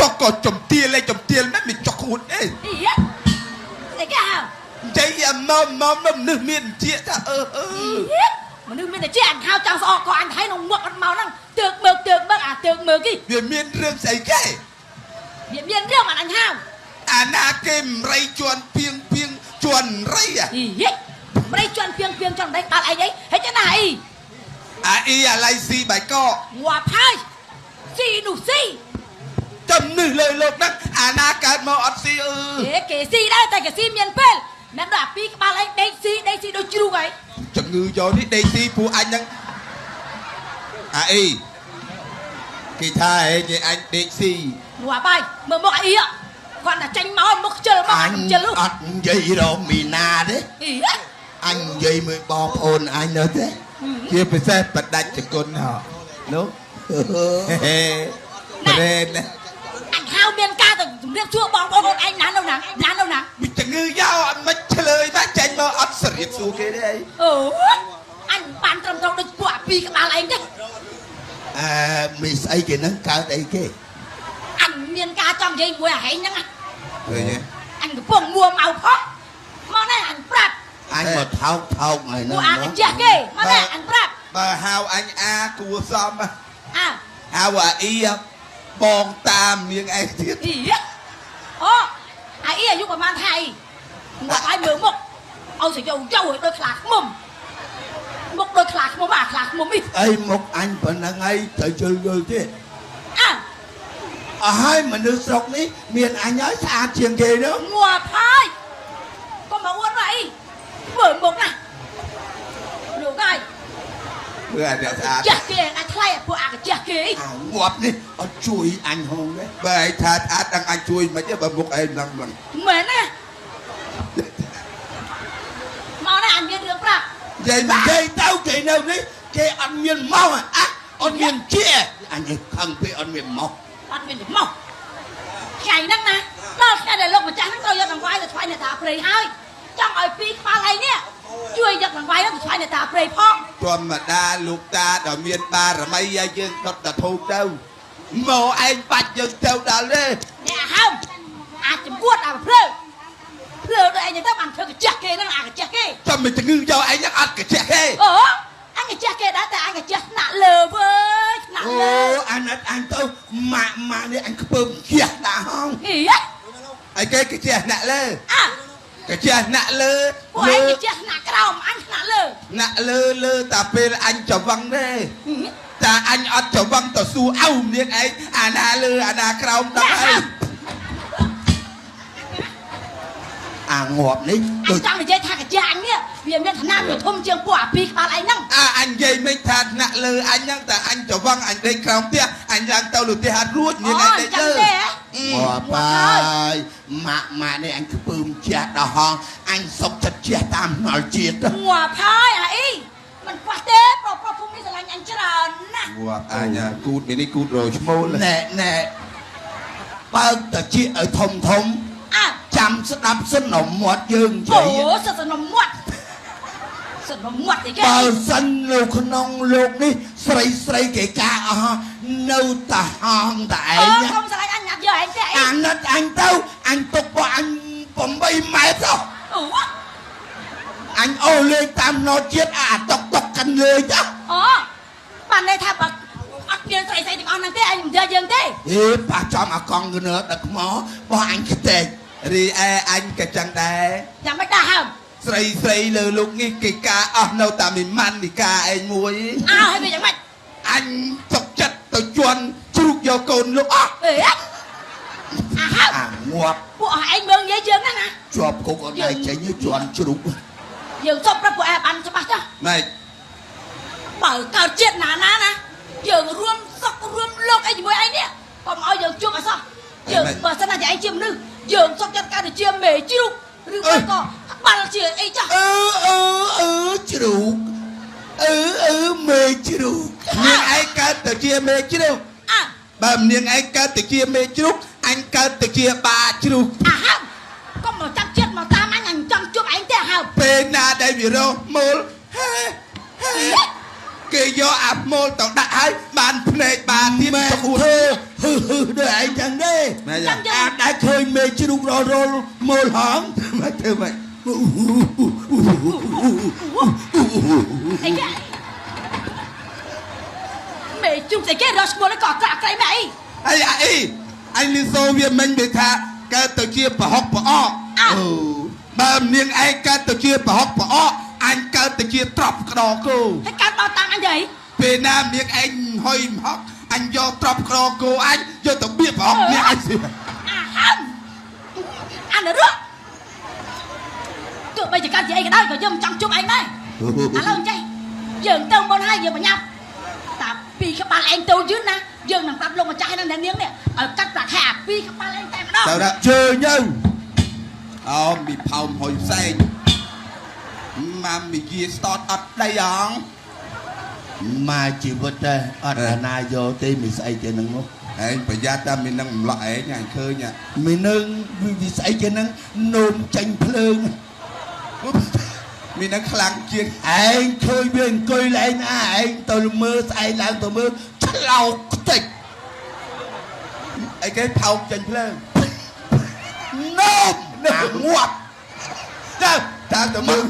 តុកក៏ចំទៀលឯចំទៀលមិនមានចុកក្អួតអី អីស្អីគេហៅ និយាយមកមកមនុស្សមានជាថាអឺអឺ មនុស្សមានតែជាអញហៅចង់ស្អកក៏អញថៃក្នុងមុខអត់មកហ្នឹងទើកមើកទើកមើកអាទើកមើកី វាមានរឿងស្អីគេ វាមានរឿងអញហៅ អាណាគេមរៃជន់ពីងពីងជន់រៃ អីម្រៃជន់ពីងពីងចង់ដេកដល់អីអីហេចាណាអី អាអ៊ីអាឡៃស៊ីបាយកក ងាប់ហើយស៊ីនោះស៊ី ចំនេះលើលោកហ្នឹងអាណាកើតមកអត់ស៊ីអឺ គេគេស៊ីដែរតែគេស៊ីមានពេលមិនដល់អាពីរក្បាលអីដេកស៊ីដេកស៊ីដូចជ្រូកហើយ ជំងឺយកនេះដេកស៊ីពួកអញហ្នឹងអាអ៊ីគេថាហេញអញដេកស៊ី ងាប់ហើយមើលមុខអីគាត់តែចេញមកមុខខ្ជិលមក អញ ខ្ជិល អត់និយាយរកមីណាទេ អី អញនិយាយមួយបងប្អូនអញនៅទេ ជាពិសេសបដិជគុណហ៎នោះហេប្រេន អញហៅមានការទៅជំរាបសួរបងប្អូនឯងណានៅណាណានៅណា មានជំងឺយកអត់មិនឆ្លើយមកចេញមកអត់សរៀបសួរគេទេអី អូអញបានត្រឹមត្រូវដូចពួកអាពីរក្បាលឯងទេ អឺមីស្អីគេហ្នឹងកើតអីគេ អញមានការចង់និយាយមួយអាហែងហ្នឹង ឃើញទេ អញកំពុងមួម៉ៅផុកមកនេះអញប្រាប់ អញមកថោកថោកហើយហ្នឹង ពួកអាកាជះគេមកនេះអញប្រាប់ បើហៅអញអាគួសម អើ ហៅអាអ៊ីបងតាមនាងឯងទៀត អីអូអាអីអាយុប្រហែលថ្ងៃងាប់ឲ្យមើលមុខឲ្យសយោយោឲ្យដូចខ្លាឃ្មុំមុខដូចខ្លាឃ្មុំអាខ្លាឃ្មុំនេះ អីមុខអញប៉ុណ្ណឹងហើយទៅជល់យល់ទេ អើ អស់ហើយមនុស្សស្រុកនេះមានអញហើយស្អាតជាងគេនោះ ងាប់ហើយកុំមកអួតមកអីមើលមុខណាលោកហើយ មើលអាអ្នកស្អាត ចាស់គេអាចថ្លៃពួកអាកាជះគេ អាងាប់នេះអត់ជួយអញហងទេ បើឯងថាស្អាតដឹងអញជួយមិនទេបើមុខឯងឡើងឡើង មែនណាមកណាអញមានរឿងប្រាប់ និយាយមក និយាយទៅគេនៅនេះគេអត់មានមកអាអត់មានជាអញឯងខឹងពេកអត់មានមក អត់មានមកថ្ងៃហ្នឹងណាដល់ថ្ងៃដែលលោកម្ចាស់ហ្នឹងត្រូវយកដង្វាយទៅថ្វាយអ្នកតាព្រៃហើយចង់ឲ្យពីរក្បាលឯងនេះជួយយកដង្វាយហ្នឹងទៅថ្វាយអ្នកតាព្រៃផង ធម្មតាលោកតាដ៏មានបារមីឲ្យយើងដុតតធូបទៅមកឯងបាច់យើងទៅដល់ទេ អ្នកអាហើមអាចចំគួតអាភ្លើភ្លើដូចឯងទៅបានធ្វើកាជះគេហ្នឹងអាកាជះគេ ចាំមិនជំងឺយកឯងហ្នឹងអត់កញ្ចេះទេ អូអញកាជះគេដែរតែអញកាជះថ្នាក់លើវើយថ្នាក់ អូ លើ អាណិតអញទៅម៉ាក់ម៉ាក់នេះអញខ្ពើមជះដាក់ហង អី ឯគេកញ្ចេះអ្នកលើ អើ កញ្ចេះអ្នកលើ ពួកឯងកាជះថ្នាក់ក្រោមអញថ្នាក់លើ អ្នកលើលើតាពេលអញច្រវឹងទេតាអញអត់ច្រវឹងទៅសួរអៅនាងឯងអាណាលើអាណាក្រោមដល់អី អាងាប់នេះ អ ដូច ញចង់និយាយថាកាជះអញនេះវាមានឋានៈវាធំជាងពួកអាពីរក្បាលឯងហ្នឹង អាអញនិយាយមិនថាថ្នាក់លើអញហ្នឹងតែអញច្រវឹងអញដេកក្រោមផ្ទះអញឡើងទៅលើផ្ទះអត់រួចនាងឯងដេកលើ ចឹងទេហ៎ ងាប់ហើយម៉ាក់ម៉ាក់នេះអញខ្ពើមជះដល់ហងអញសុកចិត្តជះតាមថ្នល់ជាតិ ងាប់ហើយអាអីមិនខ្វះទេប្រុសប្រុសភូមិនេះស្រឡាញ់អញច្រើនណាស់ ងាប់អញគូតនេះគូតរឈ្មោល ណែណែបើកតាជាឲ្យធំធំ អើ ចាំស្ដាប់សិននំមាត់យើងនិ អូ យាយ សិតសនំមាត់សនំមាត់អីគេ បើសិននៅក្នុងលោកនេះស្រីស្រីគេការអស់នៅតាហងតាឯ អូ ងណា កុំស្រឡាញ់អញញ៉ាំយកឯងទេអី អាណិតអញទៅអញទុកពួកអញ8ម៉ែត្រ អូ អញអូសលេងតាមណជាតិអាតុកតុកកាន់លេងទៅ អូបានន័យថាបើអត់មានស្រីស្រីទាំងអស់ហ្នឹងទេអញមិនយកយើងទេ ហេប៉ះចំអាកង់កណើដឹកមកបោះអញខ្ទេច រីឯអញក៏ចឹងដែរ យ៉ាងម៉េចដែរហើម ស្រីស្រីលើលោកនេះគេការអស់នៅតែមីម៉ាន់នីកាឯងមួយ អើហើយវាយ៉ាងម៉េច អញសុកចិត្តទៅជន់ជ្រូកយកកូនលោកអស់ អេអាហើម អាងាប់ ពួកអស់ឯងមើងងាយយើងណាណា ជាប់គុកអត់ដែរចេញជន់ជ្រូក យើងសុំប្រាប់ពួកឯងបានច្បាស់ចុះ ម៉េច បើកើតជាតិណាណាណាយើងរួមសុខរួមលោកអីជាមួយឯងនេះកុំឲ្យយើងជួបអសោះយើងបើសិនណាជាឯងជាមនុស្សយើងសុខចិត្តកើតទៅជាមេជ្រូកឬក៏ក្បាលជាអីចោះ អឺអឺអឺជ្រូកអឺអឺមេជ្រូក នាងឯងកើតទៅជាមេជ្រូក អើ បើនាងឯងកើតទៅជាមេជ្រូកអញកើតទៅជាបាជ្រូក អាហើមកុំមកចាប់ជាតិមកតាមអញអញចង់ជួបឯងទេអាហើម ពេលណាដែលវារកមូលហេហេ គេយកអាមូលទៅដាក់ឲ្យបានភ្នែកបានទៀត មែន ចុកអួត ធ្វើហឺហឺដូចឯងចឹងទេ មែនចា អាដែលឃើញមេជ្រូករលរមូលហង មកធ្វើម៉េច អីគេមេជុំស្អីគេរកឈ្មោះនេះក៏អាក្រក់អាក្រៃម៉ែអី អីអាអីអញលឺសូវាមិញវាថាកើតទៅជាប្រហុកប្រអក អើ អូបើនាងឯងកើតទៅជាប្រហុកប្រអកអញកើតទៅជាត្រប់ក្តរគោ ហើយកើតមកតាមអញទៅអី ពេលណានាងឯងហុយមហុកអញយកត្រប់ក្តរគោអញយកទៅបៀបប្រហុកនាងឯងស៊ី អាហាំអានរកទោះបីជាកើតជាអីក៏ដោយក៏យើងមិនចង់ជួបឯងដែរឥឡូវអញ្ចេះយើងទៅមុនហើយយើងបញ្ញាប់តាពីក្បាលឯងទៅយឺតណាយើងនឹងប្រាប់លោកម្ចាស់ហើយនឹងអ្នកនាងនេះឲ្យកាត់ប្រាក់ខែអាពីក្បាលឯងតែម្ដង ទៅដល់ ជើញទៅ អោមីផោមហុយផ្សេងម៉ាំមីយាស្តតអត់ដីអង មកជីវិតទេអត់អាណាយកទេមិនស្អីទេនឹងនោះ ឯងប្រយ័ត្នតែមាននឹងម្លោះឯងអញឃើញ មិននឹងវាស្អីគេនឹងនោមចាញ់ភ្លើង មាននឹងខ្លាំងជាង ឯងឃើញវាអង្គុយឡើងណាឯងទៅមើលស្អែកឡើងទៅមើលឆ្លោកខ្ទេច អីគេផោកចេញភ្លើង នោមអាងាប់ ទៅតាមទៅមើល